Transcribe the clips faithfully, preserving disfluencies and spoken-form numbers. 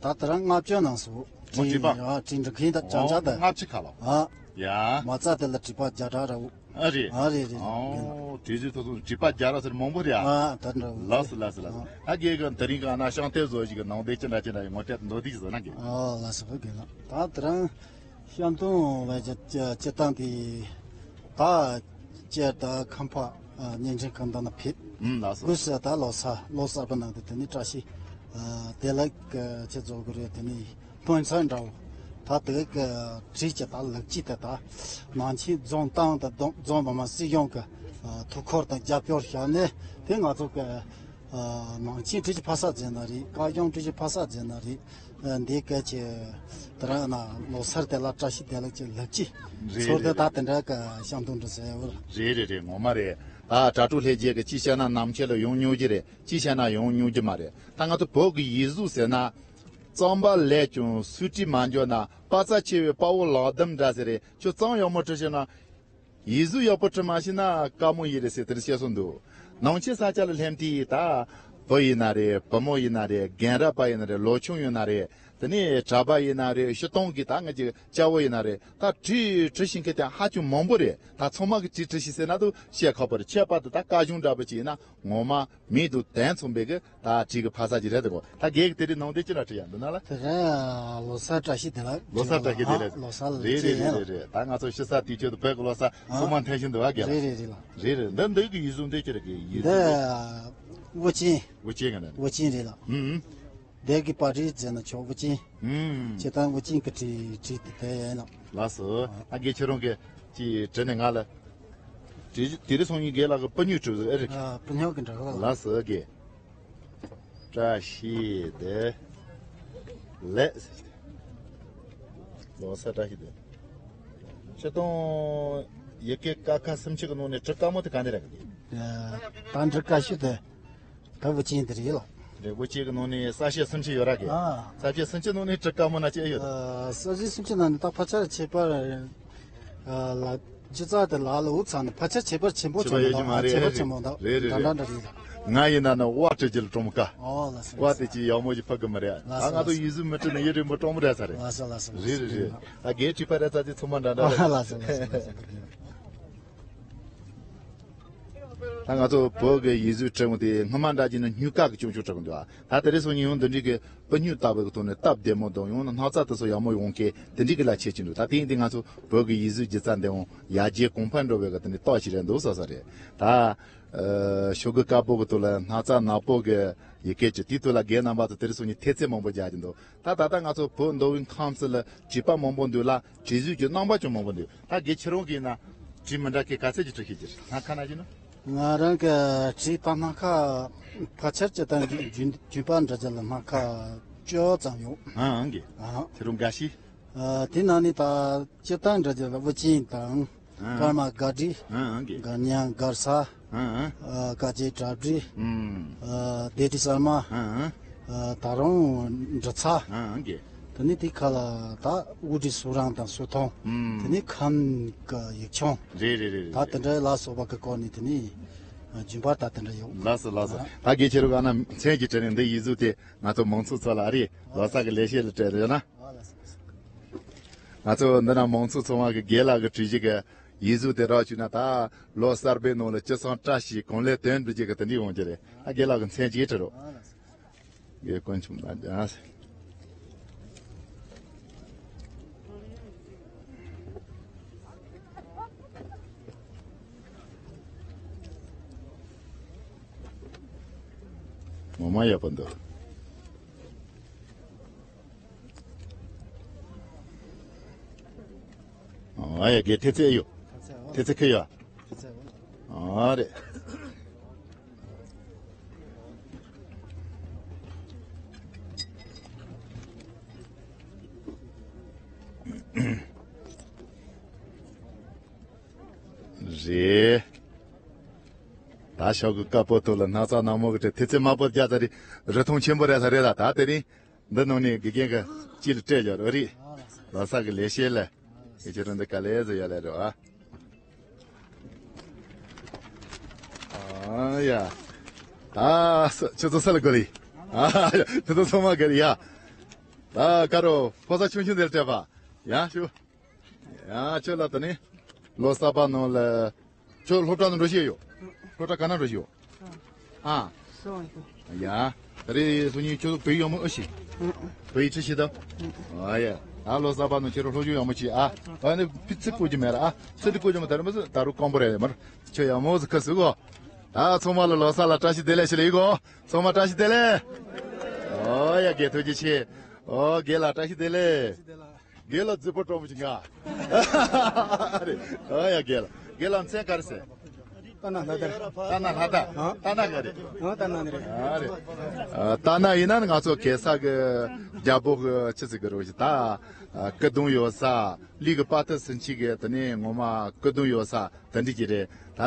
ད་དེ་རིང་ལྔ་བཅུ་ནང་སོ། མོ་བྲིས་པ། ཨ་བྲིས་འགྲིག་མཁན་ད་ཅང་ཅང་ད། ལྔ་བཅུ་ཁ་ལ། ཨ། ཡ། མ་རྩ་དེ་ལ་བྲིས་པ་བརྒྱ་ཕྲག་ར་འོ། ཨ་རེད། ཨ་རེད་རེད། ཨོ་དེ་ཚོའི་ཐོག་ཏུ་བྲིས་པ་རྒྱ་ར་ཟེར་མང་པོ་རེད་ཨ། ཨ་ད་འདྲ་འོ། ལགས་སོ་ལགས་སོ་ལགས་སོ། ཨ་རྒན་གི་དེ་རིང་གི་ཨ་ན་ཤང་ཏེ་བཟོ་ཞིག་གི་ནང་དེ་ཅི་འདྲ་ཅི་འདྲ་ཡོད་ངོ་སྤྲད་མདོ་དེ་ཞིག་བཟོ་ན་རྒན། ཨོ་ལགས་སོ་རྒན་ལགས། ད་དེ་རིང་བཤམས་སྟོན་བའི་སྤྱི་སྤྱི་སྟངས་དེ་ད་སྤྱིར་ད་ཁམས་པ་བརྙན་འཕྲིན་ཁང་དང་ན་ཕེབས། ཨུམ་ལགས་སོ། སྒོས་སུ་ད་ལོ་གསར་ལོ་གསར་པ་ནང་དུ་དེ་ནི་བཀྲ་ཤིས་བདེ་ལེགས་ཀྱི་ཆེད་བཟོ་དགོས་རེད། དེ་ནི་སྨོན་ཚིག་འདྲ་བོ་ད་དེ་གི་བྲིས་ཀྱི་ད་ལེགས་སྐྱེས་དེ་ད་ནང་ཆེན་རྫོང་ཏང་དང་རྫོང་རྫོང་མི་དམངས་སྲིད་གཞུང་གི་ཐུགས་ཁུར་དང་རྒྱབ་སྐྱོར་བྱས་ནས་དེ་ང་ཚོ་གི་ནང་ཆེན་བཀྲ་ཤིས་ཕ་ས་མཛད་ན་རེད། བཀའ་གཞུང་བཀྲ་ཤིས་ཕ་ས་མཛད་ན་རེད། འདི་སྐད་ཀྱི་དེ་རིང་ན་ལོ་གསར་དེ་ལ་བཀྲ་ཤིས་བདེ་ལེགས་ཀྱི་ལེགས་སྐྱེས། རེད་ཚོར་དེ་རེད་ད་དེ་འདྲ་གི་བཤམས་སྟོན་འདྲ་ཟེར་བ། རེད་རེད་རེད། ངོ་མ་རེད། ད་དྲ་གྲོགས་ལྷན་རྒྱས་ཀྱི་ཅི་བཤད་ན་ནམ་ཁྱེད་ལ་ཡོང་མྱོང་གི་རེད། ཅི་བཤད་ན་ཡོང་མྱོང་གི་མ་རེད། ད་ང་ཚོ་བོད་ཀྱི་ཡིག་གཟུགས་ཟེར་ན། གཙང་པ་ལས་ཀྱང་སུས་བྲིས་མ་འཇོག་ན། དཔའ་རྩལ་ཆེ་བའི་དཔའ་བོ་ལག་བདམས་འདྲ་ཟེར་རེད། ཁྱོད་གཙང་ཡག་མོ་བྲིས་ཤེས་ན། ཡིག་གཟུགས་ཡག་པོ་བྲིས་མ་ཤེས་ན་དཀའ་མོ་ཡིན་རེད་ཟེར་དེར་བཤད་སྲོལ་འདུག་ནང་ཆེན་ས་ཆ་ལ་སླེབས་དུས་ད་བུ་ཡིན་ན་རེད། བུ་མོ་ཡིན་ན་རེད། རྒན་རབས་པ་ཡིན་ན་རེད། ལོ་ཆུང་ཡིན་ན་རེད། དེ་ནས་གྲྭ་པ་ཡིན་ན་རེད། སྤྱིར་བཏང་གི་ད་ང་ཅིག་སྐྱ་བོ་ཡིན་ན་རེད། ད་བྲིས་བྲིས་ཤེས་མཁན་དེ་ཧ་ཅང་མང་པོ་རེད། ད་ཚང་མ་གི་བྲིས་བྲིས་ཤེས་ཟེར་ན་དུ་བཤད་ཁག་པོ་རེད། ཁྱད་པར་དུ་ད་བཀའ་གཞུང་འདྲ་པོ་ཅིག་ཡིན་ན་ངོ་མ་མིང་དང་དོན་མཚུངས་པའི་གི་ད་བྲིས་གི་ཕ་ས་ཅིག་རེད་དོ། ད་རྒན་གི་དེ་རིང་ནང་དོན་ཅི་འདྲ་བྲིས་ཡ་འདུག་ན་ལ། དེ་རིང་ལོ་གསར་བཀྲ་ཤིས་བདེ་ལེགས། ལོ་གསར་བཀྲ་ཤིས་བདེ་ལེགས། ལོ་གསར་རེད་རེད་རེད་རེད། ད་ང་ཚོ་ཤི་ས་དུས་ཆེད་དུ་བོད་ཀྱི་ལོ་གསར་ཨ། སྲུང་མ་མཐུན་ཞིང་འདུག་བ་རྒན་ལགས། རེད་རེད་རེད་ལགས། རེད་རེད། འདི་འདི་གི་ཡིག་གཟུགས་འདི་ཅི་རེད་གི་ཡིག་འདི་གཟུགས་འདི། དབུ་ཅན། དབུ་ཅན་གི་ནི། དབུ་ཅན་རེད་ལགས། ཨུམ་ཨུམ། འདི་གི་པར་རིས་ཟེར་ན་ཆོག་དབུ་ཅན། ཨུམ། སྤྱིར་བཏང་དབུ་ཅན་གི་བྲིས་བྲིས་དེ་དེ་ཡིན་ལགས། ལགས་སོ། ཨ་རྒན་ཁྱེད་རང་གི་ཅི་དྲི་ནས་ང་ལ། དེ་དེ་རིང་སང་ཉིན་རྒན་ལགས་ཀྱི་སྤུ་སྨྱུག་བྲིས་ཟིག་ཨེ་རེད། ཨ་སྤུ་སྨྱུག་གི་འདྲ་གི་ལགས། ལགས་སོ་རྒན། བཀྲ་ཤིས་བདེ་ལེགས། ལོ་གསར་བཀྲ་ཤིས་བདེ་ལེགས། སྤྱིར་བཏང་ཡི་གེ་ཀ་ཁ་སུམ་ཅུ་གི་ནང་ནས་བྲི་དཀའ་མོ་དེ་ག་ནས་རེད་གི། ད་འབྲི་དཀའ་ཤོས་དེ་ད་དབུ་ཅན་དེ་རེད་ལགས། རེད། དབུ་ཅན་གི་ནང་ནས་ས་བཅད་སུམ་ཅུ་ཡོད་ར་གི། ཨ། ས་བཅད་སུམ་ཅུ་ནང་ནས་བྲི་དཀའ་མོ་ན་ཅི་ཡོད། ཨ། ས་བཅད་སུམ་ཅུ་ནང་ནས་ད་ཕལ་ཆེར་ཁྱད་པར་ཨ་ལ། སྒྱུ་རྩལ་དེ་ལ་ལ་འུ་ཚང་ནས་ཕལ་ཆེར་ཁྱད་པར་ཆེན་པོ་ཁྱད་པར་ཆེན་པོ་ཡོད་ཀྱི་མ་རེད། ཁྱད་པར་ཆེན་པོ་འདུག་རེད་རེད་འདྲ་འདྲ་རེད། འདྲ་རེད། ང་ཡིན་ན་ནི་དབའ་བྲི་རྒྱུ་ལ་གྲོམ་ཀ། ཨོ་ལགས་སོ། དབའ་དེ་ཅི་ཡག་མོ་ཞིག་ཕུལ་གི་མ་རེད། ལགས་ད་སོ་ང་ཚོ་ལགས་སོ། ཡིག་གཟུགས་མི་བྲི་ནི་ཡུན་རིང་པོ་གྲོམ་རེད་ས་རེད། ལགས་སོ་ལགས་སོ། རེད་རེད་རེད། ད་རྒན་བྲིས་པ་རེད་ས་དེ་ཚང་མ་འདྲ་འདྲ་རེད། ལགས་སོ་ལགས་སོ། ད་ང་ཚོ་བོད་ཀྱི་ཡིག་གཟུགས་བྲི་བ་དེ་སྔོན་མ་འདྲ་ཅིག་ནི་སྨྱུག་ཀ་གི་ཅུང་ཅུང་བྲི་གི་འདུག་ཨ། ད་དེ་རིང་སང་ཉིན་ཡང་འདི་འདྲའི་གི་སྤུ་སྨྱུག་ལྟ་བུ་གི་ཐོག་ནས་སྟབས་བདེ་མོ་དང་ཡང་ན་སྣག་ཚ་དེ་ཚོ་ཡག་མོ་ཡོང་མཁན་དེ་འདྲའི་གི་ལ་བྱེད་ཀྱི་འདུག་ད་དེ་ཡིན་དུས་ང་ཚོ་བོད་ཀྱི་ཡིག་གཟུགས་སྒྱུ་རྩལ་འདི་ཡང་ཡར་རྒྱས་གོང་འཕེལ་འགྲོ་བའི་གི་དེ་འདྲའི་རྟགས་ཤིག་རེད་འདུག་བསམ་ས་རེད། ད་ཨ་ཤོག་གུ་དཀར་པོ་གི་ཐོག་ལ་སྣག་ཚ་ནག་པོ་གི་ཡི་གེ་བྲིས། དེའི་ཐོག་ལ་རྒན་རྣམ་པ་ཚོ་དེ་རིང་སང་ཉིན་ཐེལ་ཙེ་མང་པོ་རྒྱག་གི་འདུག་ད་ད་ལྟ་ང་ཚོ་བོད་མདོ་དབུས་ཁམས་གསུམ་ལ་བྲིས་པ་མང་པོ་འདུག་ལ་བྲིས་གཟུགས་ཀྱི་རྣམ་པ་ཀྱང་མང་པོ་འདུག་ད་རྒན་ཁྱེད་རང་གིས་ན་བྲིས་མི་འདྲ་མཁན་ག་ཚད་ཀྱི་བྲིས་ཤེས་ཀྱི་རེད། སྣག་ཁ་ན་ཅི་ན། ང་རང་གི་བྲིས་པ་སྣག་ཁ་ཕལ་ཆེར་སྤྱིར་བཏང་རྒྱུན་རྒྱུན་པར་འབྲི་རྒྱུ་ལ་སྣག་ཁ་བཅུ་ཙམ་ཡོད། ཨང་གི། ཨང་། ཁྱེད་རང་འགའ་ཤས། ཨ་དེ་ནང་ནས་ད་སྤྱིར་བཏང་འབྲི་རྒྱུ་ལ་དབུ་ཅན་དང་། ཨང་། སྐར་མ་དགའ་བྲིས། ཨང་ཨང་གི། དགའ་ཉང་དགར་ས། ཨང་ཨང་། ཨ་དཀའ་སྤྱད་གྲ་བྲིས། ཨང་། ཨ་བདེ་བྲིས་གསར་མ། ཨང་ཨང་། ཨ་ད་རུང་འབྲི་ཚར། ཨང་ཨང་གི། དེ་ནས་དེ་ཁ་ལ་ད་དབུ་བྲིས་སུ་རང་དང་སུ་ཐོང་། ཨང་། དེ་ནས་ཁམས་ཀྱི་ཡིག་ཆུང་། རེད་རེད་རེད་ད་རེད། དེ་འདྲ་ལ་སོགས་པ་གི་སྐོར་ནས་དེ་ནས་རྒྱུན་པར་ད་དེ་འདྲ་ཡོད། ལགས་སོ་ལགས་སོ། ཨ། ད་རྒན་ཁྱེད་རང་ག་ན་མཚན་གྱི་དྲི་ནས་འདི་ཡིག་གཟུགས་དེ་ང་ཚོ་མང་ཚོགས་ཚོ་ལ་ཨ་རེད་ལོ་གསར་གྱི་ལེགས་བཤད་ལ་སྤྲད་རེད་ན། ཨ་ལགས་སོ། ང་ཚོ་འདི་ན་མང་ཚོགས་ཚང་མ་གི་རྒན་ལགས་ཀྱི་བྲིས་གཞི་གི་ཡིག་གཟུགས་དེ་རག་བཅུག་ན་ད་ལོ་གསར་པའི་ནང་ལ་ཅི་བསམ་བཀྲ་ཤིས་གང་ལེགས་དོན་འགྲུབ་རྒྱུ་གི་དེ་འདྲའི་འོང་རྒྱུ་རེད། ད་རྒན་ལགས་ཀྱི་མཚན་གྱིས་བྲི་རོགས། ཨ་ལགས་སོ། རྒན་དཀོན་མཆོག་ལགས་ཀྱང་ངོ་མ་ཡག་པོ་འདུག་ཨ་ཡ་རྒན་ཐེ་ཚེ་ཡོད། ཐེ་ཚེ་ཁེ་ཡོད། ཨ་རེད། རེད། ད་ཤོག་གུ་དཀར་པོ་ཐོག་ལ་སྣག་ཚ་ནག་མོ་གི་སྤྲད་ཐེ་ཚེ་དམར་པོ་རྒྱག་ཚར་རེད། རི་ཐུང་ཆེན་པོ་རེད་ས་རེད་ད། ད་དེ་རིང་འདི་ནང་ནས་དགེ་རྒན་གྱིས་ལ་སྤྲད་ཡོད་རེད། ལོ་གསར་གྱི་ལེགས་བཤད་ལ་ཡི་ཁྱེད་རང་འདི་ག་ལེ་ཟེར་ཡོད་ལེ་རེད་བ། ཨ་ཡ། ད་ཁྱོད་ཚོ་ས་ལ་གོ་ལེ། ཨ། ཁྱོད་ཚོ་ཚང་མ་དགའ་རེད་ཡ། ད་ཀ་རོ་ཕོ་གསར་ཆུང་ཆུང་འདིར་སྤྲད་པ། ཡ་ཞུ། ཡ་ཁྱོད་ལ་ད་ནི་ལོ་གསར་པ་ནང་ལ་ཁྱོད་སློབ་གྲྭ་ནང་འགྲོ་ཤེས་ཡོད། སློབ་གྲྭ་ག་ན་འགྲོ་ཤེས་ཡོད། ཨ། སོང་ཡོད། ཡ། ད་རེས་སང་ཉིན་ཁྱོད་ཚོ་བོད་ཡིག་ཡག་མོ་ཨེ་ཤེས། བོད་ཡིག་ཁྲིད་ཤེས་ད། ཨ་ཡ། ད་ལོ་གསར་པ་ནང་ཁྱེད་རང་སློབ་སྦྱོང་ཡག་མོ་བྱེད་ཨ། ཨ་ནི་ཕི་ཚིག་གོ་རྒྱུ་མེད་ར་ཨ། ཚིག་འདི་གོ་རྒྱུ་མ་ད་རུང་མི་ཟེར་ད་རུང་ཀོང་པོ་རེད་མར། ཁྱོད་ཡག་མོ་ཟིག་ཁ་ཟུག་གོ། ད་ཚང་མ་ལ་ལོ་གསར་ལ་བཀྲ་ཤིས་བདེ་ལེགས་ཞུ་ལེ་ཡིན་གོ། ཚང་མ་བཀྲ་ཤིས་བདེ་ལེགས། ཨོ་ཡ་རྒན་ཐུགས་རྗེ་ཆེ། ཨོ་རྒན་ལགས་བཀྲ་ཤིས་བདེ་ལེགས། རྒན་ལགས་རྫི་པོ་སྤྲོ་པོ་ཅིག་ང་། རེད། ཨོ་ཡ་རྒན་ལགས། རྒན་ལགས་མཚན་ག་རེ་ཟེར། ཏཱ་ན་ལྷ་དར། ཏཱ་ན་ལྷ་དར། ཨ། ཏཱ་ན་ག་རེད། ཨ། ཏཱ་ན་ནི་རེད། ཨ་རེད། ཨ། ཏཱ་ན་ཡིན་ན་ནི་ང་ཚོ་གེ་སར་གི་རྒྱལ་པོ་གི་ཆི་ཟིག་གི་རོ་ཞིག་ད། ཨ། སྐུ་གདུང་ཡོད་ས། ལུས་ཀྱི་དཔའ་རྟུལ་ཚུན་ཆད་ཀྱི་དེ་ནས་ངོ་མ་སྐུ་གདུང་ཡོད་ས་དེ་འདྲ་ཅིག་རེད་ད།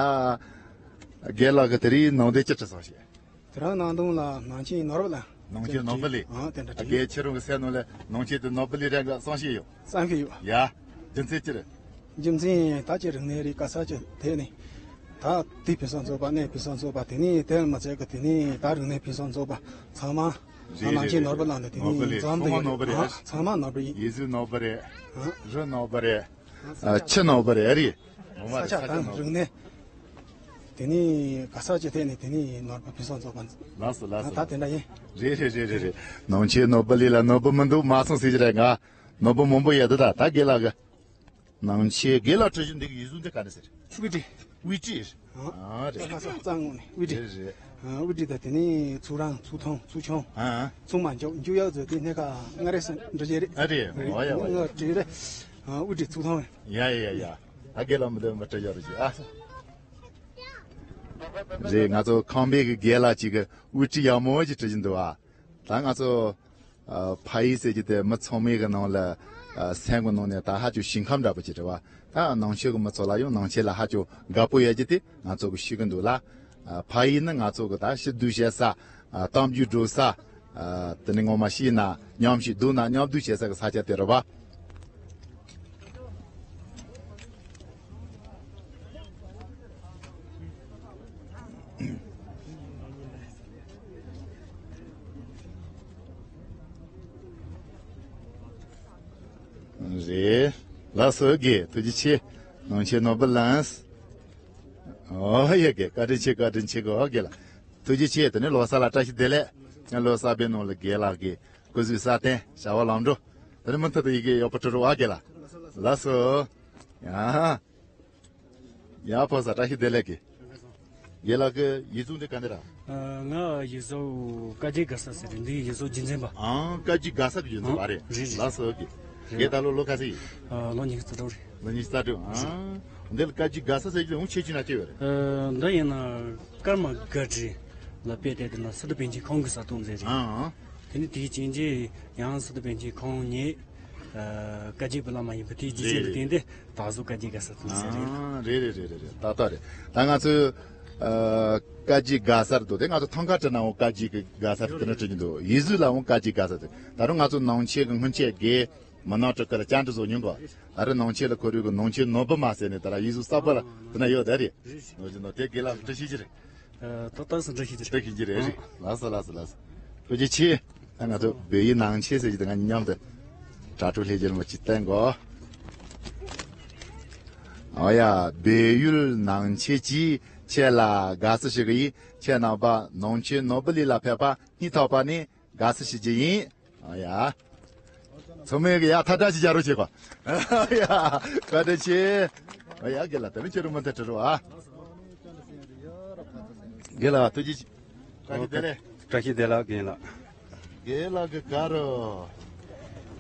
རྒན་ལགས་ཀྱིས་དེ་རིང་ནང་དོན་ཅི་དྲིས་སོང་ཞེས། དེ་རིང་ནང་དོན་ལ་ནང་ཆེན་ནོར་བུ་ལ། ནང་ཆེན་ནོར་བུ་ལི། ཨ། དེ་འདྲ་ཨ། དྲིས། རྒན་ཁྱེད་རང་གི་སེམས་ནང་ལ་ནང་ཆེན་དེ་ནོར་བུ་ལི་རང་གི་བསམ་ཤེས་ཡོད། བསམ་ཤེས་ཡོད། ཡ། རྒྱུ་མཚན་ཅི་རེད། རྒྱུ་མཚན་ད་ཅི་རིག་གནས་རིག་ག་ས་ཅི་དེ་ནི། ད་དེ་ཕུན་སུམ་ཚོགས་པ་ནས་ཕུན་སུམ་ཚོགས་པ་དེ་ནི་དེ་མ་ཚད་གི་དེ་ནི་ད་རིག་གནས་ཕུན་སུམ་ཚོགས་པ་ཚང་མ། རེད། ད་ནང་ཆེན་རེད། ནོར་བུ་ལ་འདི་དེ་ནོར་བུ་ནི་ལི་འཛོམས་ཚང་མ་ནོར་བུ་དེ་རེད། ཨ། ཚང་མ་ནོར་བུ་ཡིན། ཡིག་གཟུགས་ནོར་བུ་རེད། ཨ། རི་ནོར་བུ་རེད། ཨ། ཆུ་ནོར་བུ་རེད། ཨ་རེད། ངོ་མ་རེད། ས་ཆ་ས་ཆ་དང་ནོར་བུ། རིག་གནས། དེ་ནི་ག་ས་ཅི་ཐད་ནས་དེ་ནི་ནོར་བུ་ཕུན་སུམ་ཚོགས་པ། ལགས་སོ་ལགས་སོ། ད་དེ་འདྲ་ཡིན། རེད་རེད་རེད་རེད་རེད། ནང་ཆེན་ནོར་བུ་ལི་ལ་ནོར་བུ་མི་འདུག་མ་སོང་ཟེར་གྱི་རེད་ང་། ནོར་བུ་མང་པོ་ཡོད་འདུག་ད་ད་རྒན་ལགས་གི། ནང་ཆེན་རྒན་ལགས་བྲིས་བཞིན་འདི་གི་ཡིག་གཟུགས་འདི་ག་ནས་ཟེར། ཝི་ཀྲི། ཝི་ཀྲི། ཨ། ཨ་རེད། ལྷ་ས་གཙང་ངོས་ནས་ཝི་ཀྲི། རེད་རེད། ཨ། ཝི་ཀྲི་ད་དེ་ནི་ཚུགས་རང་ཚུགས་ཐུང་ཚུགས་ཆུང་། ཨ། ཚུགས་མ་འཇོག་འཇུ་ཡག་ཚོ་དེ་སྣེ་ཁ་ང་རེ་སེ་འདྲ་བྱེད་རེད། ཨ་རེད། ཨོ་ཡ་ཨོ་ཡ། ང་བྲིས་རེད། ཨ། ཝི་ཀྲི་ཚུགས་ཐུང་། ཡ་ཡ་ཡ་ཡ། ད་རྒན་ལགས་མི་འདོད་མི་སྤྲད་ཡག་རེད་ཅེས་ཨ། རེད། ང་ཚོ་ཁང་པའི་གི་རྒན་ལགས་ཅིག་གི་ཝི་ཀྲི་ཡག་མོ་ཅིག་བྲིས་བཞིན་འདུག་ཨ། ད་ང་ཚོ། ཨ། ཕ་ཡུལ་ཟེར་རྒྱུ་དེ་མི་ཚང་མའི་གི་ནང་ལ། ཨ། སེམས་གི་ནང་ནས་ད་ཧ་ཅང་ཞིང་ཁམས་འདྲ་པོ་ཅིག་རེད་བ། ད་ནང་ཆོས་གི་མི་ཚོ་ལ་ཡང་ནང་ཆོས་ལ་ཧ་ཅང་དགའ་པོ་ཡོད་རྒྱུ་དེ་ང་ཚོ་གི་ཤེས་གི་འདུག་ལ། ཨ། ཕ་ཡུལ་ནི་ང་ཚོ་གི་ད་ཞི་བདེ་བྱེད་ས། ཨ། གཏམ་རྒྱུད་སྒྲོག་ས། ཨ། དེ་ནི་ངོ་མ་ཤེས་ན་མཉམ་ཞིག་སྡོད་ན་མཉམ་སྡོད་བྱེད་ས་གི་ས་ཆ་དེ་རེད་བ། རེད། ལགས་སོ་རྒན། ཐུགས་རྗེ་ཆེ། ནང་ཆེན་ནོར་བུ་ལགས། ཨོ་ཡ་རྒན། བཀའ་དྲིན་ཆེ་བཀའ་དྲིན་ཆེ་གོ་རྒན་ལགས། ཐུགས་རྗེ་ཆེ། དེ་ནས་ལོ་གསར་ལ་བཀྲ་ཤིས་བདེ་ལེགས། ང་ལོ་གསར་པའི་ནང་ལ་རྒན་ལགས་ཀྱི་སྐུ་གཟུགས་སྲ་བརྟན་བྱ་བ་ལམ་འགྲོ། དེ་ནས་མུ་མཐུད་དུ་ཡི་གེ་ཡག་པོ་འབྲི་རོགས་ཨ་རྒན་ལགས། ལགས་སོ། ཡ། ཡ་ཕོ་གསར་བཀྲ་ཤིས་བདེ་ལེགས་ཀྱི། རྒན་ལགས་ཀྱི་ཡིག་གཟུགས་འདི་ག་འདི་ར། ཨ། ང་ཡིག་གཟུགས་བཀའ་བརྒྱུད་དགའ་ས་ཟེར་རེད། འདི་ཡིག་གཟུགས་རྒྱུན་འཛིན་པ། ཨང་། བཀའ་བརྒྱུད་དགའ་ས་གི་རྒྱུན་འཛིན་པ་རེད། ཨ། རེད་རེད། ལགས་སོ་ཨོ་ཀེ། རེད། རྒན་ད་ལོ་ལོ་ག་ཚོད་ཡིན། ཨ། ལོ་ཉི་ཤུ་རྩ་དྲུག་ཨང་། འདི་ལ་བཀའ་བརྒྱུད་དགའ་ས་ཟེར་གྱི་འོང་ཆེ་ཆུང་ན་ཅི་ཡོད་རེད། ཨ། འདི་ཡིན་ན་ཀརྨ་སྒར་བྲིས་ལ་དཔེ་དེབ་དེ་ན་སི་ཏུ་པཎ་ཆེན་ཁོང་གི་ས་སྟོང་ཟེར་རེད། ཨང་། དེ་ནི་དེའི་རྐྱེན་གྱིས་ཡང་སི་ཏུ་པཎ་ཆེན་ཁོང་ཉིད། ཨ། བཀའ་བརྒྱུད་པའི་བླ་མ་ཡིན་པ་དེའི་རྒྱུ་རྐྱེན་ལ་བརྟེན་ཏེ་ད་གཟོད་བཀའ་བརྒྱུད་དགའ་ས་དེ་ཟེར་རེད། ཨ། རེད་རེད་རེད་རེད་རེད། ཏག་ཏག་རེད། ད་ང་ཚོས། ཨ། བཀའ་བརྒྱུད་དགའ་སར་འདུག་དེ་ང་ཚོ་ཐང་ཀ་བྲིས་ནའང་བཀའ་བརྒྱུད་ཀྱི་དགའ་སར་དེ་འདྲ་བྲིས་ཀྱི་འདུག་ཡིག་གཟུགས་ལའང་བཀའ་བརྒྱུད་དགའ་སར་དེ། ད་རུང་ང་ཚོ་ནང་ཆོས་ཀྱི་སྔོན་ཆད་དགེ་མི་ནག་སྤྲུལ་སྐུ་ལ་བཅར་འདྲི་བཟོ་མྱོང་གོ། ད་རུང་ནང་ཆོས་ལ་ཁོར་ཡུག་གི་ནང་ཆོས་ནོར་བུ་མ་ཟེར་ནས་ད་ར་ཡིག་གཟུགས་གསར་པ་ལ་དེ་ན་ཡོད་ད་རེད། ནོར་གྱི་ནོར་དེ་དགེ་ལགས་འདྲི་ཤེས་ཀྱི་རེད། ཨ། ཏག་ཏག་སེ་འདྲི་ཤེས་ཀྱི་རེད། འདྲི་ཤེས་ཀྱི་རེད། ཨ། རེད། ལགས་སོ་ལགས་སོ་ལགས་སོ། ཐུགས་རྗེ་ཆེ། ད་ང་ཚོ་བོད་ཡིག་ནང་ཆོས་ཟེར་གྱི་དེ་ང་མཉམ་དུ་དྲ་གྲོགས་ལྷན་རྒྱས་མ་ཅིག་བསྟན་གོ། ཨོ་ཡ། བལ་ཡུལ་ནང་ཆོས་ཀྱིས་ཁྱེད་ལ་དགའ་བསུ་ཞུ་གི་ཡིན། ཁྱེད་རྣམ་པ་ནང་ཆོས་ནོར་བུ་གླིང་ལ་ཕེབས་པ་སྙིང་ཐག་པ་ནས་དགའ་བསུ་ཞུ་རྒྱུ་ཡིན། ཨོ་ཡ། ཚང་མས་ཡ་ཐ་དྲག་ཅིག་རྒྱག་རོགས་བྱེད་གོ། ཨོ་ཡ། བཀའ་དྲིན་ཆེ། ཨོ་ཡ་རྒན་ལགས་དེ་རིང་ཁྱེད་རང་མུ་མཐུད་བྲིས་རོགས་ཨ། རྒན་ལགས་ཐུགས་རྗེ་ཆེ། བཀྲ་ཤིས་བདེ་ལེགས། བཀྲ་ཤིས་བདེ་ལེགས་རྒན་ལགས། རྒན་ལགས་ཀྱི་ག་རུ།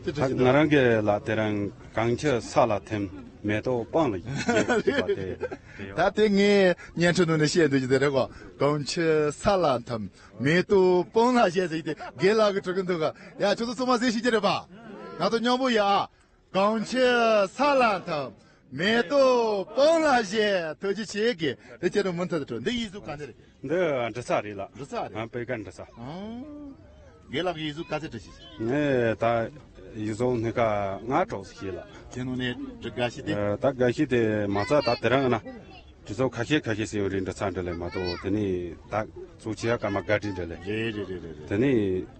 ཅི་ད་བྲིས་ང་རང་གི་ལ་དེ་རིང་གངས་ཆུ་ས་ལ་ཐིམ། མེ་ཏོག་སྤང་ལ་རྒྱས་ཟེར་བ་དེ། ད་དེ་ངས་བརྙན་འཕྲིན་ནང་ནས་བཤད་འདོད་ཀྱི་དེ་རེད་གོ། གངས་ཆུ་ས་ལ་ཐིམ། མེ་ཏོག་སྤང་ལ་རྒྱས་ཟེར་གྱི་དེ་རྒན་ལགས་ཀྱིས་བྲིས་ཀྱི་འདུག་ག། ཡ་ཁྱོད་ཚོ་ཚང་མ་གཟིགས་ཤེས་ཀྱི་རེད་པ། ང་ཚོ་མཉམ་པོ་ཡ། གངས་ཆུ་ས་ལ་ཐིམ། མེ་ཏོག་སྤང་ལ་བཞད། ཐུགས་རྗེ་ཆེ་གི། དེ་ཁྱེད་རང་མུ་མཐུད་དུ་འགྲོ། འདི་ཡིག་གཟུགས་ག་འདི་རེད། འདི་འབྲི་ས་རེད་ལགས། འབྲི་ས་རེད། ཨ། པད་དཀར་འབྲི་ས། ཨང་། རྒན་ལགས་ཀྱིས་ཡིག་གཟུགས་ག་ཚད་འབྲི་ཤེས། ངས་ད་ཡིག་གཟུགས་སྣེ་ཁ་ལྔ་དྲུག་ཤེས་ལགས། དེ་ནང་ནས་འབྲི་དགའ་ཤོས་དེ། ཨ། ད་དགའ་ཤོས་དེ་མ་རྩ་ད་དེ་རང་ན། གྲོས་ཚོགས་ཁ་ཤས་ཁ་ཤས་ཟེར་བ་རེད། འབྲི་ཚར་འདྲ་ལས་མ་གཏོགས། དེ་ནས་ད་གཙོ་ཆེ་བ་ཀརྨ་སྒར་བྲིས་འདྲ་ལས། རེད་རེད་རེད་རེད་རེད། དེ་ནས་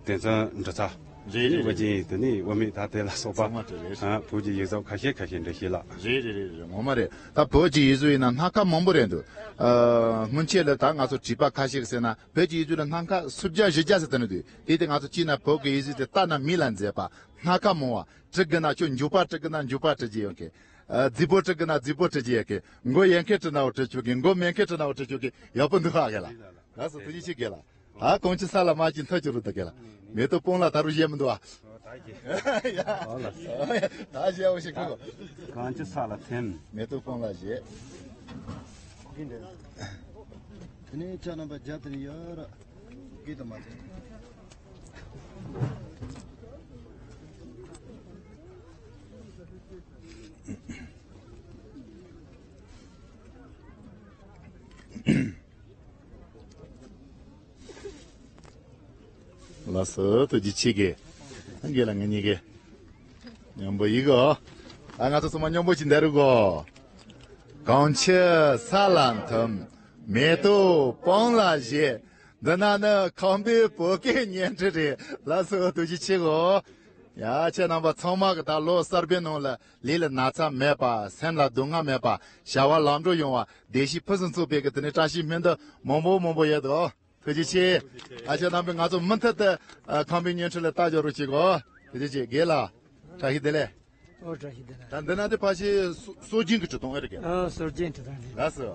དེང་སང་འབྲི་ཚར། རེད་རེད་རེད། དེ་ནས་དབུ་མེད་ད་དེ་ལ་སོགས་པ། ཚང་མ་དེ་རེད། ཨ། བོད་ཀྱི་ཡིག་ཚགས་ཁ་ཤས་ཁ་ཤས་འདྲ་ཞིག་ལ། རེད་རེད་རེད་རེད། ངོ་མ་རེད། ད་བོད་ཀྱི་ཡིག་གཟུགས་ཡིན་ན་སྣ་ཁ་མང་པོ་རེད་འདུག་ཨ། སྔོན་ཆད་ལ་ད་ང་ཚོ་བྲིས་པ་ཁ་ཤས་ཟེར་ན་བོད་ཀྱི་ཡིག་གཟུགས་ལ་སྣ་ཁ་སུམ་བརྒྱ་བཞི་བརྒྱ་ཟེར་དེ་ནས་འདུག་དེ་དེ་ང་ཚོ་བྲིས་ན་བོད་ཀྱི་ཡིག་གཟུགས་དེ་ལྟ་ན་མིག་ལ་མཛེས་པ། སྣ་ཁ་མང་བ། བྲི་དགོས་ན་ཁྱོད་མགྱོགས་པ་བྲི་དགོས་ན་མགྱོགས་པ་བྲི་རྒྱུ་ཡོད་མཁན། ཨ། རྫིག་པོ་བྲི་དགོས་ན་རྫིག་པོ་བྲི་རྒྱུ་ཡོད་མཁན། མགོ་ཡན་ཁེ་བྲི་ན་འོ་བྲི་ཆོག་གི། མགོ་མེན་ཁེ་བྲི་ན་འོ་བྲི་ཆོག་གི། ཡག་པོ་འདུག་ཨ། རྒན་ལགས། ལགས་སོ། ཐུགས་རྗེ་ཆེ་རྒན་ལགས། ད་གང་ཅི་ས་ལ་མ་ཅི་མཐའ་ཅི་རུ་ད་རྒན་ལགས། མེ་ཏོག་སྤང་ལ་ད་རུ་བཞད་མི་འདུག་ཨ། ཡ། ཨོ་ལགས། ད་བཞད་འོ་ཞིག་གོ། གང་ཅི་ས་ལ་ཐིམ། མེ་ཏོག་སྤང་ལ་བཞད། དེ་ནས་ཅ་རྣམ་པ་བརྒྱ་དེ་ནས་ཡོད་ར། གི་དུ་མ་ཐིམ། ལགས་སོ། ཐུགས་རྗེ་ཆེ་གི། རྒན་ལགས་ང་གཉིས་ཀས་མཉམ་པོ་ཡི་གོ། ཨ། ང་ཚོ་ཚང་མ་མཉམ་པོ་ཅིག་འདེབས་རོགས་གོ། གངས་ཆུ་ས་ལ་འཐིམ། མེ་ཏོག་སྤང་ལ་བཞད། འདི་ན་ནི་ཁམས་པའི་བོད་སྐད་བརྙན་འཕྲིན་རེད། ལགས་སོ། ཐུགས་རྗེ་ཆེ་གོ། ཡ། ཁྱེད་རྣམ་པ་ཚང་མ་གི་ད་ལོ་གསར་པའི་ནང་ལ་ལུས་ལ་ན་ཚ་མེད་པ། སེམས་ལ་སྡུག་བསྔལ་མེད་པ། བྱ་བ་ལམ་འགྲོ་ཡོང་བ། བདེ་སྐྱིད་ཕུན་སུམ་ཚོགས་པའི་གི་དེ་ནས་བཀྲ་ཤིས་སྨོན་འདུན་མང་པོ་མང་པོ་ཡོད་དོ། ཐུགས་རྗེ་ཆེ། ཨ། ཁྱེད་རྣམ་པས་ང་ཚོ་མུ་མཐུད་དུ། ཨ། ཁམས་པའི་བརྙན་འཕྲིན་ལ་ལྟ་རྒྱག་རོགས་བྱེད་གོ། ཐུགས་རྗེ་ཆེ། རྒན་ལགས། བཀྲ་ཤིས་བདེ་ལེགས། ཨོ། བཀྲ་ཤིས་བདེ་ལེགས། ད་འདི་ན་དེ་ཕ་ཤི་སྲོལ་རྒྱུན་གྱི་བྲིས་ཐུང་ཨེ་རེད་གི། ཨ། སྲོལ་རྒྱུན་བྲིས་ཐུང་རེད། ལགས་སོ།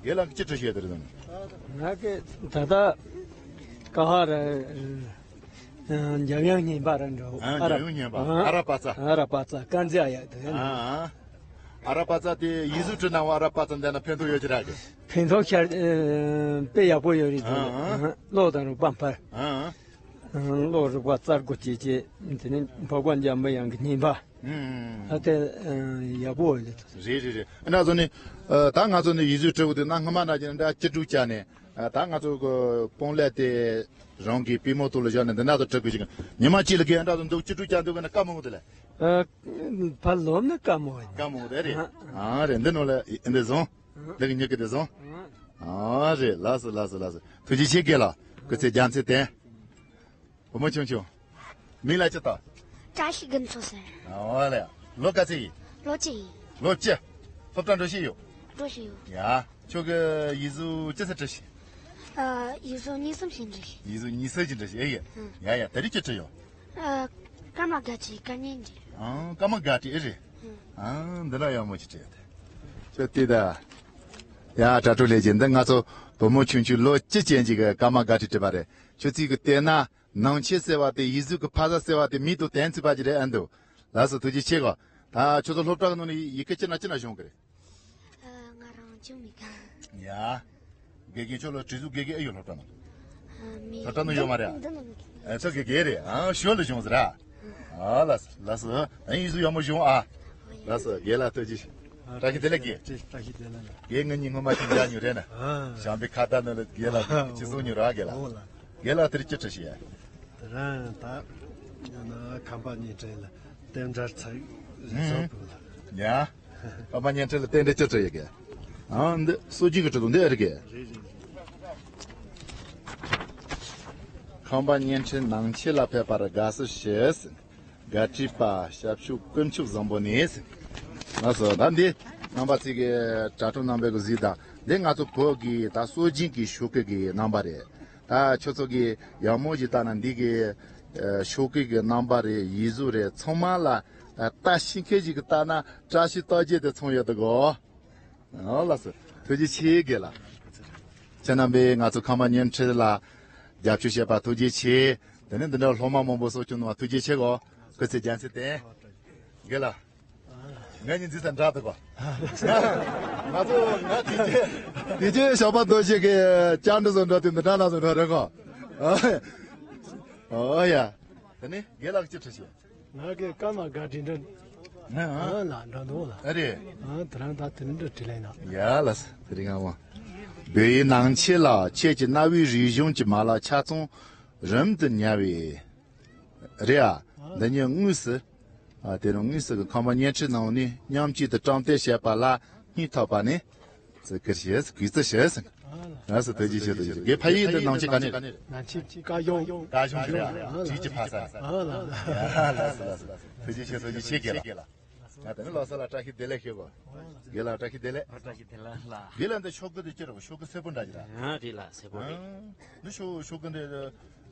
རྒན་ལགས་ཀྱིས་ཅི་བྲིས་ཤེས་དེ་རེད་དམ། ང་གི་ད་ལྟ་ཀ་ཧ་ར། ཨ། འཇམ་དབྱངས་བསྙེན་པ་ར་འགྲོ། ཨ། འཇམ་དབྱངས་བསྙེན་པ། ཨ། ཨ་ར་པ་ཙ། ཨ་ར་པ་ཙ་ཀ་ཛི་ཨ་ཡ་དེ། ཨ། ཨ། ཨ་ར་པ་ཙ་དེ་ཡིག་གཟུགས་བྲིས་ན་འོ་ཨ་ར་པ་ཙ་འདི་ན་ཕན་ཐོགས་ཡོད་ཀྱི་ར་གི། ཕན་ཐོགས་ཤར། ཨ། དཔེ་ཡག་པོ་ཡོད་རེད་དེ། ཨ། ཨ། ཀློག་དང་རུ་པ་འཕར། ཨ། ཨ། ཀློག་རུ་པ་རྩལ་དགུ་བྱས་བྱས། དེ་ནས་འཕགས་པ་འཇམ་པའི་དབྱངས་ཀྱི་བསྙེན་པ། ཨ། དེ། ཨ། ཡག་པོ་རེད། རེད་རེད་རེད། ཨ། ན་ཚོ་ནི། ཨ། ད་ང་ཚོ་ནི་ཡིག་གཟུགས་བྲིས་པ་དེ་ན་སྔ་མ་ན་ཅི་འདྲ་སྐྱིད་སྡུག་བྱས་ནས། ཨ། ད་ང་ཚོ་གི་སྤང་ལེབ་དེ་རང་གི་པུས་མོ་ཐོག་ལ་བཞག་ནས་འདི་ན་ཚོ་བྲིས་དགོས་ཤིང་། ཉི་མ་གཅིག་ལ་གི་ཨ་འདྲ་ཚོ་འདུག་སྐྱིད་སྡུག་བྱས་འདུག་གི་ན་དཀའ་མོ་དེ་ལས། ཨ། ཕར་ལོག་ན་དཀའ་མོ་ཡིན། དཀའ་མོ་དེ་རེད། ཨ། ཨ། རེད། འདི་ནོ་ལ་འདི་བཟུང་། འདི་གི་མྱུ་གུ་དེ་བཟུང་། ཨ། རེད། ལགས་སོ་ལགས་སོ་ལགས་སོ། ཐུགས་རྗེ་ཆེ་རྒན་ལགས། སྐུ་ཚེ་རྒྱ་མཚན་བརྟན། བུ་མོ་ཆུང་ཆུང་། མིང་ལ་ཅི་བཏགས། བཀྲ་ཤིས་དགེ་མཚོ་ཟེར། ཨོ་ལེ། ལོ་ག་ཚོད་ཡིན། ལོ་གཅིག་ཡིན། ལོ་གཅིག་སློབ་གྲྭ་འགྲོ་བཞིན་ཡོད། འགྲོ་བཞིན་ཡོད། ཡ། ཁྱོད་ཀྱི་ཡིག་གཟུགས་ཅི་ཙམ་བྲིས་ཤེས། ཨ། ཡིག་གཟུགས་གཉིས་གསུམ་ཞིག་འབྲི་ཤེས། ཡིག་གཟུགས་གཉིས་གསུམ་ཞིག་འབྲི་ཤེས། ཨེ་ཡ། ཨང་། ཡ་ཡ། དེ་རིང་ཅི་བྲིས་ཡོད། ཨ། ཀརྨ་སྒར་བྲིས། སྐར་བརྙན་འབྲི། ཨང་། ཀརྨ་སྒར་བྲིས་ཨེ་རེད། ཨང་། ཨང་། འདི་ལ་ཡག་མོ་ཅིག་བྲིས་ཡོད་དེ། ཁྱོད་བལྟས་ད། ཡ། དྲ་གྲོགས་ལྷན་རྒྱས། འདི་ང་ཚོ་བུ་མོ་ཆུང་ཆུང་ལོ་གཅིག་ཅན་ཅིག་གིས་ཀརྨ་སྒར་བྲིས་བྲིས་པ་རེད། ཁྱོད་ཚོས་གི་བལྟས་ན། ནང་ཆོས་ཟེར་བ་དེ། ཡིག་གཟུགས་ཀྱི་ཕ་ས་ཟེར་བ་དེ་མིག་ཏུ་དོན་ཚུད་པ་ཅིག་རེད་ཨ་འདུག་ལགས་སོ། ཐུགས་རྗེ་ཆེ་གོ། ད་ཁྱོད་ཚོ་སློབ་གྲྭ་གི་ནང་ནས་ཡི་གེ་ཅི་ན་ཅི་ན་སྦྱོང་གི་རེད། ཨ། ང་རང་སྦྱོང་མེད་ག་ཡ། དགེ་རྒན་ཁྱོད་ལ་བྲིས་གཟུགས་དགེ་རྒན་ཨེ་ཡོད་སློབ་གྲྭ་ནང་། ཨ། མེད། སློབ་གྲྭ་ནང་ཡོད་མ་རེད། འདི་ནང་མེད་ག་ཨ། ཚོ་དགེ་རྒན་རེད། ཨང་། ཞོར་ལ་སྦྱོང་ཟེར་ར། ཨ། ལགས་སོ་ལགས་སོ། ཨ། ཡིག་གཟུགས་ཡག་མོ་སྦྱོང་ཨ། ལགས་སོ། རྒན་ལགས་ཐུགས་རྗེ་ཆེ། བཀྲ་ཤིས་བདེ་ལེགས་རྒན། བཀྲ་ཤིས་བདེ་ལེགས་ལགས། རྒན་ང་གཉིས་སྔོན་མ་ཅིག་མཇལ་མྱོང་རེད་ན། ཨ། བྱམས་པའི་ཁ་བརྡ་ནང་ལ་རྒན་ལགས་ཅིག་གསུངས་མྱོང་ར་རྒན་ལགས། ཨོ་ལགས། རྒན་ལགས་དེར་ཅི་བྲིས་ཤེས། དེ་རིང་ད་ཡང་ན་ཁམས་པ་བརྙན་འཕྲིན་ལ་རྟེན་འབྲེལ་ཚིག་རེ་ཟུང་དགོས་ལ། ཡ། ཁམས་པ་བརྙན་འཕྲིན་ལ་རྟེན་འབྲེལ་ཅི་བྲིས་ཡོད་གི། ཨང་། འདི་སྲོལ་རྒྱུན་གྱི་བྲིས་འདུག་འདི་ཨེ་རེད་གི། རེད་རེད། ཁམས་པ་བརྙན་འཕྲིན་ནང་ཆོས་ལ་ཕེབས་པར་དགའ་བསུ་ཞུ། སྒར་བྲིས་པ་ཞབས་ཞུ་དཀོན་མཆོག་བཟང་པོ་ནས། ལགས་སོ། ད་འདི་རྣམ་པ་ཚོས་གི་དྲ་གྲོགས་རྣམ་པས་གི་གཟིགས་དང་། འདི་ང་ཚོ་བོད་ཀྱི་ད་སྲོལ་རྒྱུན་གྱི་ཤོག་གུ་གི་རྣམ་པ་རེད། ད་ཁྱོད་ཚོ་གི་ཡག་མོ་ཞིག་བལྟས་ན་འདི་གི་ཨ་ཤོག་གུ་གི་རྣམ་པ་རེད། ཡིག་གཟུགས་རེད། ཚང་མ་ལ་ཨ་ལྟ་ཤེས་མཁན་ཞིག་གིས་བལྟས་ན་བཀྲ་ཤིས་རྟགས་བརྒྱད་དེ་མཚོན་ཡོད་དོ་གོ། ཨོ་ལགས་སོ། ཐུགས་རྗེ་ཆེ་རྒན་ལགས། ཁྱེད་རྣམ་པས་ང་ཚོ་ཁམས་པ་བརྙན་འཕྲིན་ལ་རྒྱབ་སྐྱོར་བྱས་པ་ཐུགས་རྗེ་ཆེ། དེ་ནས་འདི་འདྲ་སློབ་མ་མང་པོ་གསོ་སྐྱོང་གནང་བ་ཐུགས་རྗེ་ཆེ་གོ། སྐུ་ཚེ་རྒྱ་མཚན་བརྟན། རྒན་ལགས། ང་གཉིས་འཛིན་ས་འདྲ་འདུག་གོ། ང་ཚོ་ང་དེ་རྗེས་དེ་རྗེས་ཞོགས་པ་རྡོ་རྗེ་གི་བཅར་འདྲི་བཟོ་འདྲ་དེ་འདི་འདྲ་ན་བཟོ་འདྲ་རེད་གོ། ཨོ་ཡ། དེ་ནས་རྒན་ལགས་ཅི་བྲིས་ཤེས། ང་གི་ཀརྨ་སྒར་བྲིས་འདྲ། ཨ་ལ་འདྲ་འདུག་ལ། ཨ་རེད། ཨ་དེ་རང་ད་དེ་འདྲ་བྲིས་ལེ་ན། ཡ་ལགས་སོ། དེ་རིང་ང་བོད་ཡིག་ནང་ཆོས་ལ་ཁྱེད་ཀྱི་རྣ་བའི་རིག་གཞུང་གི་མ་ལག་ཆ་ཚང་རིམ་དུ་ཉར་བའི་རེད་ཨ། འདི་ཉིད་དངོས་སུ། ཨ་དེ་རིང་དངོས་སུ་གི་ཁམས་པ་བརྙན་འཕྲིན་ནང་ནས་མཉམ་གཅིག་ཏུ་དྲང་བདེན་བྱས་པ་ལ་སྙིང་ཐག་པ་ནས། ཟེར་གི་ཞེས་གུས་བརྩི་ཞེས། ལགས་སོ། ཐུགས་རྗེ་ཆེ། ཐུགས་རྗེ་ཆེ། དགེ་ཕ་ཡུལ་འདི་ནང་ཆེན་ག་ནས་རེད། ནང་ཆེན་བཀའ་གཞུང་། བཀའ་གཞུང་རེད། ཨ་ལ། བྲིས་ཀྱི་ཕ་ས་རེད། ཨ་ལ། ལགས་སོ། ལགས་སོ། ལགས་སོ། ཐུགས་རྗེ་ཆེ། ཐུགས་རྗེ་ཆེ། དགེ་ལགས། ང་དེ་ནི་ལོ་གསར་ལ་བཀྲ་ཤིས་བདེ་ལེགས་ཞུ་གོ། དགེ་ལགས་བཀྲ་ཤིས་བདེ་ལེགས། བཀྲ་ཤིས་བདེ་ལེགས་ལགས། དགེ་ལགས་འདི་ཤོག་གུ་འདི་ཅི་རེད། ཤོག་གུ་སེར་པོ་འདྲ་ཅིག་རེད། ཨ་རེད་ལགས། སེར་པོ་རེད། ཨ་འདི་ཤོག་ཤོག་གུ་འདི་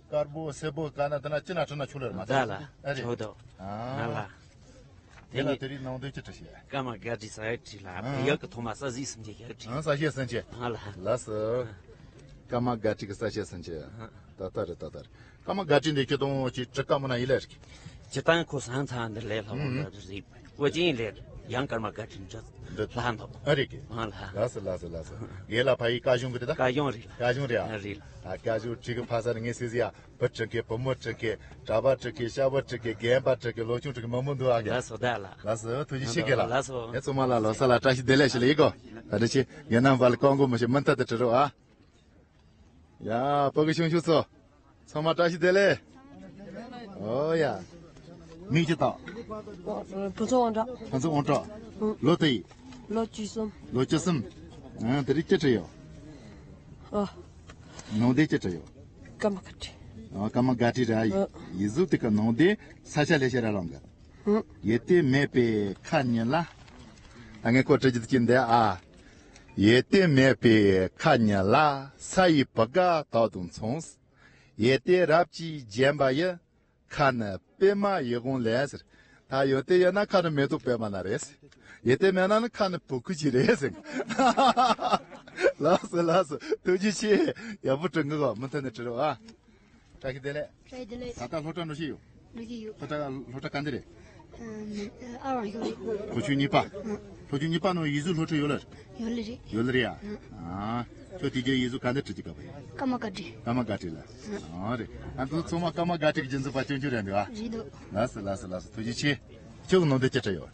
དཀར་པོ་སེར་པོ་དཀར་ན་དེ་ན་ཅི་ན་བྲིས་ན་ཆོག་ལེ་རེད་མ་ད་ལ། ཨ་རེད། ཆོག་དོ། ཨ་ང་ལ། དེ་ལ་དེ་རིང་ནང་དོན་ཅི་བྲིས་ཤེས། ཀརྨ་སྒར་བྲིས་ས་ཡག་བྲིས་ལ། ཨ་ཡག་གི་ཐོག་མ་ས་གཟིགས་སེམས་ཅན་ཡག་བྲིས། ཨ་ས་གཞི་སེམས་ཅན། ང་ལ། ལགས་སོ། ཀརྨ་སྒར་བྲིས་ཀྱི་ས་གཞི་སེམས་ཅན། ཨ་ད་ལྟ་རེད། ད་ལྟ་རེད། ཀརྨ་སྒར་བྲིས་འདི་ཁྱོད་དང་ཅི་བྲིས་ཀ་མོ་ན་ཡིན་ལེ་རེད། ཇི་ལྟར་ཁོ་སང་ཚང་འདི་ལས་ལྷག་པ་རེད། ཨོ་ཅིན་ལས་ཡང་ཀརྨ་སྒར་བྲིས་འདྲ་ལྷག་འདུག་ཨ་རེད་ཀི། ཨ་ལ། ལགས་སོ། ལགས་སོ། ལགས་སོ། ངེད་ལ་ཕ་ཡི་བཀའ་གཞུང་གི་དེ་ད། བཀའ་གཞུང་རེད། བཀའ་གཞུང་རེད་ཨ། ཨ་རེད། ད་བཀའ་གཞུང་བྲིས་གི་ཕ་ས་ནས་ངས་སྲིད་ཟིག་ཡ། བུ་བྲིས་གི། བུ་མོ་བྲིས་གི། གྲྭ་པ་བྲིས་གི། སྐྱ་བོ་བྲིས་གི། རྒན་པ་བྲིས་གི། ལོ་ཆུང་བྲིས་གི། མང་པོ་འདུག་ཨ་གི། ལགས་སོ་ད་ལ། ལགས་སོ། ཐུགས་རྗེ་ཆེ་གི་ལ། ལགས་སོ། ངས་ཚང་མ་ལ་ལོ་གསར་ལ་བཀྲ་ཤིས་བདེ་ལེགས་ཞུ་ལེ་ཡི་གོ། ད་ནི་ཆེ་ངེད་རྣམ་པ་ལ་ཀོང་གོ་མི་ཤེས་མུ་མཐུད་དུ་བྲིས་རོགས་ཨ། ཡ། བོད་ཀྱི་ཆུང་ཆུང་ཚོ། ཚང་མ་བཀྲ་ཤིས་བདེ་ལེགས། ཨོ་ཡ། མིང་ཅི་བཏགས། ཕུན་ཚོགས་དབང་གྲགས། ཕུན་ཚོགས་དབང་གྲགས། ཨང་། ལོ་དེ་ཡིན། ལོ་བཅུ་གསུམ། ལོ་བཅུ་གསུམ། ཨང་། དེ་རིང་ཅི་བྲིས་ཡོད། ཨ། ནང་དོན་ཅི་བྲིས་ཡོད། ཀརྨ་སྒར་བྲིས། ཨ། ཀརྨ་སྒར་བྲིས་རེད་ཨ། ཡིག་གཟུགས་དེ་གི་ནང་དོན་ས་ཆ་ལས་བྱེད་ར་ལོང་གི། ཡིད་བརྟན་མེད་པའི་ཁ་ཉིན་ལ། ད་ངས་ཁོ་བྲིས་རྒྱུ་དེ་ཅི་འདི་ཨ། ཡིད་བརྟན་མེད་པའི་ཁ་ཉིན་ལ། ས་ཡི་བུ་ག་དག་དང་མཚུངས། ཡིད་བརྟན་རབ་ཀྱིས་བརྒྱན་པ་ཡི། ཁ་ནི་པདྨ་ཡིད་འོང་ལས་ཟེར། ད་ཡོད་དེ་ཡོད་ན་ཁ་ནི་མེ་ཏོག་པདྨ་ན་རེད། ཡོད་དེ་མེད་ན་ནི་ཁ་ནི་བོད་ཁུལ་གྱི་རེད་ཟེར། ལགས་སོ་ལགས་སོ། ཐུགས་རྗེ་ཆེ། ཡག་པོ་བྲིས་འདུག་གོ། མུ་མཐུད་ནས་བྲིས་རོགས་ཨ། བཀྲ་ཤིས་བདེ་ལེགས། བཀྲ་ཤིས་བདེ་ལེགས། ད་ལྟ་སློབ་གྲྭ་འགྲོ་བཞིན་ཡོད། འགྲོ་བཞིན་ཡོད། སློབ་གྲྭ་སློབ་གྲྭ་ག་འདི་རེད། ཨ་ནི་ཨ་རང་ཤོག་རེད། ལྷོ་ཕྱོགས་གཉིས་པ། ལྷོ་ཕྱོགས་གཉིས་པ་ནང་ཡིག་གཟུགས་སློབ་ཁྲིད་ཡོད་ལེ། ཡོད་ལེ་རེད། ཡོད་ལེ་རེད་ཡ། ཨ། ཁྱོད་དེ་རྗེས་ཡིག་གཟུགས་ག་འདི་ཁྲིད་ཀྱི་ག་པ་ཡིན། ཀརྨ་སྒར་བྲིས། ཀརྨ་སྒར་བྲིས་ལ། ཨ་རེད། ཨ་ཚོ་ཚང་མ་ཀརྨ་སྒར་བྲིས་ཀྱི་རྒྱུན་འཛིན་པ་ཆུང་ཆུང་རེད་འདུག་ཨ། རེད་འདུག་ལགས་སོ་ལགས་སོ་ལགས་སོ། ཐུགས་རྗེ་ཆེ། ཁྱོད་ཀྱི་ནང་དོན་ཅི་བྲིས་ཡོད།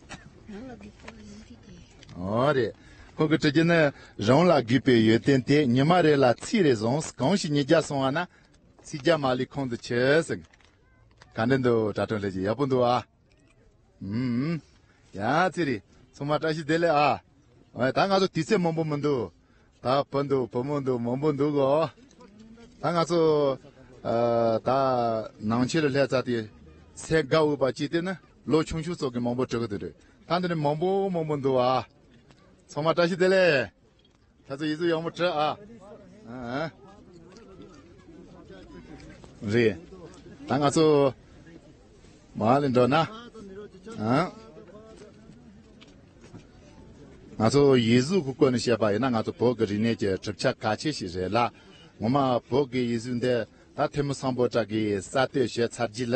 རང་ལ་དགོས་པའི་ཡོན་ཏན་དེ། ཨོ་རེད། ཁོང་གི་བྲིས་རྒྱུ་ནི། རང་ལ་དགོས་པའི་ཡོན་ཏན་དེ། ཉི་མ་རེ་ལ་ཚིག་རེ་བཟུང་། གང་ཞིག་ཉིས་བརྒྱ་སོང་བ་ན། ཚིག་བརྒྱ་མ་ལུས་ཁོང་དུ་ཆུད་ཟེར། ག་འདྲ་འདུག་དྲ་གྲོགས་ལྷན་རྒྱས། ཡག་པོ་འདུག་ཨ། ཨུམ། ཡ་ཚེ་རིང་། ཚང་མ་བཀྲ་ཤིས་བདེ་ལེགས་ཨ། ཨོ་ད་ང་ཚོ་དུས་ཚོད་མང་པོ་མི་འདུག་ད་བུ་འདུག་བུ་མོ་འདུག་མང་པོ་འདུག་གོ། ད་ང་ཚོ་ཨ་ད་ནང་ཆོས་ལ་སླེབས་ཚར་དུས་སེམས་དགའ་འོས་པ་ཅིག་དེ་ནི་ལོ་ཆུང་ཆུང་ཚོ་གི་མང་པོ་བྲིས་གི་འདུག་རེད། ད་འདི་ནི་མང་པོ་མང་པོ་འདུག་ཨ། ཚང་མ་བཀྲ་ཤིས་བདེ་ལེགས། ད་ཚོ་ཡིག་གཟུགས་ཡག་མོ་བྲིས་ཨ། ཨ། རེད། ད་ང་ཚོ་མར་ལ་འགྲོ་ན། ཨ། ང་ཚོ་ཡིག་གཟུགས་ཀྱི་སྐོར་ནས་བཤད་པ་ཡིན་ན། ང་ཚོ་བོད་ཀྱི་རིག་གནས་ཀྱི་གྲུབ་ཆ་གལ་ཆེ་ཞིག་རེད་ལ། ངོ་མ་བོད་ཀྱི་ཡིག་གཟུགས་འདི་ད་ཐོན་མི་སམ་བྷོ་ཊ་གིས་གསར་གཏོད་བྱས་ཚར་རྗེས་ལ་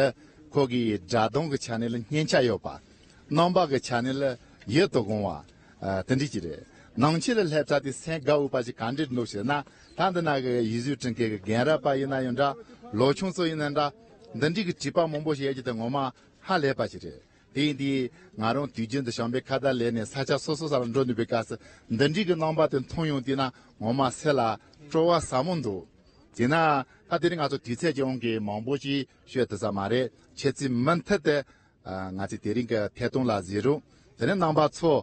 ཁོ་གིས་སྒྲ་གདངས་ཀྱི་ཆ་ནས་ལ་སྙན་ཆ་ཡོད་པ། རྣམ་པ་གི་ཆ་ནས་ལ་ཡིད་དུ་འོང་བ། ཨ། དེ་འདྲ་ཅིག་རེད། ནང་ཆོས་ལ་སླེབས་ཚར་དུས་སེམས་དགའ་འོས་པ་ཞིག་ག་འདྲ་འདུག་ཟེར་ན། ད་འདི་ན་གི་ཡིག་གཟུགས་འབྲི་མཁན་གྱི་རྒན་རབས་པ་ཡིན་ན་ཡང་འདྲ། ལོ་ཆུང་ཚོ་ཡིན་ན་འདྲ། འདི་འདྲའི་གི་བྲིས་པ་མང་པོ་ཞིག་ཡོད་རྒྱུ་དེ་ངོ་མ་ཧ་ལས་པ་ཞིག་རེད། དེ་ཡིན་དུས་ང་རང་དུས་རྒྱུན་དུ་བྱམས་པའི་ཁ་བརྡ་ལས་ནས་ས་ཆ་སོ་སོ་ས་ལ་འགྲོ་ནུས་པའི་སྐབས་སུ། འདི་འདྲའི་གི་རྣམ་པ་དེ་མཐོང་ཡོང་དུས་ན་ངོ་མ་སེམས་ལ་སྤྲོ་བ་ཟབ་མོ་འདུག་དེས་ན་ད་དེ་རིང་ང་ཚོ་དུས་ཚོད་ཀྱི་དབང་གིས་མང་པོ་ཞིག་ཤོད་ཐུབ་ས་མ་རེད། ཁྱེད་ཚོས་མུ་མཐུད་དུ། ཨ། ང་ཚོས་དེ་རིང་གི་ཐད་གཏོང་ལ་གཟིགས་རོགས། དེ་ནས་རྣམ་པ་ཚོ།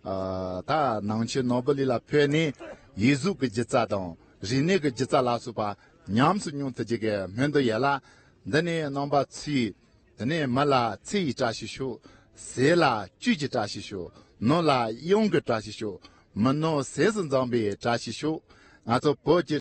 ཨ། ད་ནང་ཆོས་ནོར་བུ་གླིང་ལ་ཕེབས་ནས་ཡིག་གཟུགས་ཀྱི་སྒྱུ་རྩལ་དང་རིག་གནས་ཀྱི་སྒྱུ་རྩལ་ལ་སོགས་པ་ཉམས་སུ་མྱོང་ཐུབ་རྒྱུ་གི་སྨོན་འདུན་ཡོད་ལ། འདི་ནས་རྣམ་པ་ཚོས། དེ་ནས་མི་ལ་ཚེ་ཡི་བཀྲ་ཤིས་ཤོག་ཟས་ལ་བཅུད་ཀྱི་བཀྲ་ཤིས་ཤོག་ནོར་ལ་གཡང་གི་བཀྲ་ཤིས་ཤོག་མི་ནོར་ཟས་སུ་འཛོམས་པའི་བཀྲ་ཤིས་ཤོག་ང་ཚོ་བོད་ཀྱི།